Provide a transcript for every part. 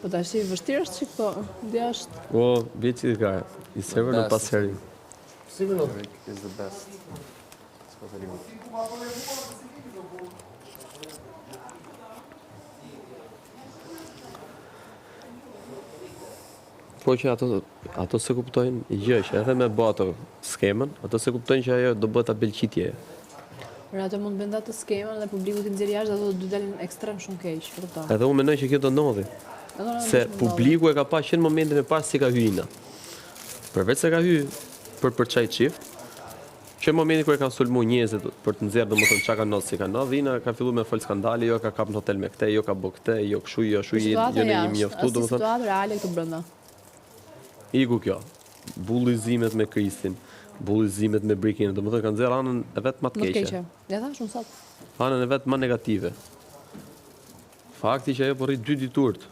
Po tash i vështirë është çik po, dhe është. Po, bie cigare. I server në pas seri. Si më ndodh? Is the best. S'po të limu. Po që ato ato se kuptojnë gjë që edhe me bë ato skemën, ato se kuptojnë që ajo do bëhet tabelqitje. Pra ato mund të bëjnë atë skemën dhe publiku t'i nxjerrë jashtë dhe ato do dalin ekstrem shumë keq, e kupton? Edhe unë mendoj që kjo do ndodhi. Se publiku e ka pa që në momentin e parë si ka hy Ina. Përveç se ka hy për përçaj çift, që në momentin kur e kanë sulmu njerëzit për të nxjerrë domethënë çka ka ndodhur si ka ndodhur, Ina ka filluar me fol skandale, jo ka kap në hotel me këtë, jo ka bë këtë, jo kështu, jo ashtu, jo jo ne jemi njoftu, domethënë. Situatë reale këtu brenda. Iku kjo. Bullizimet me Kristin, bullizimet me Brikin, domethënë ka nxjerrë anën e vet më të keqe. Më të keqe. Ja thashë unë sot. Anën e vet më negative. Fakti që ajo po rri dy ditë urt.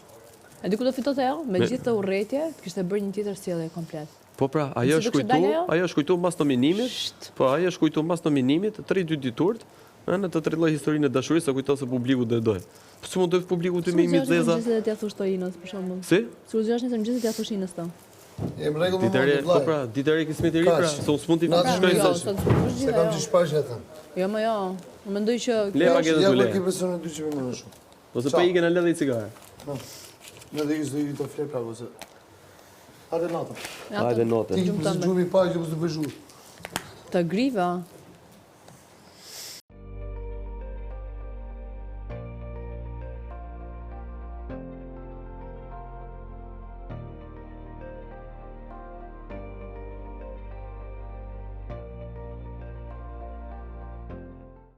E di ku do fitonte ajo? Me gjithë këtë urrejtje, të kishte bërë një tjetër sjellje komplet. Po pra, ajo është kujtu, ajo është kujtu mbas nominimit, po ajo është kujtu mbas nominimit, të rri dy ditë urt, ëh, të trilloj historinë e dashurisë, se kujton se publiku do e dojë. Po si mund të dojë publiku ty me imi të zeza? Si t'ia thosh to Inës për shembull. Si? Si u zgjosh nesër mëngjes t'ia thosh Inës to. Jem rregull me mua vëllai. Po pra, ditë e re kismet i ri pra, se unë s'mund t'i shkoj jo, sot. Se kam të shpaqë atë. Jo, më jo. Unë mendoj që Le paketë të le. Ja, person e dy që më shumë. Ose po ikën lë dhe një cigare. Po. Në dhe ikë të fle pra ose. Hajde natën. Hajde natën. Ti gjumi pa, gjumi s'do bëj zhurmë. Të griva.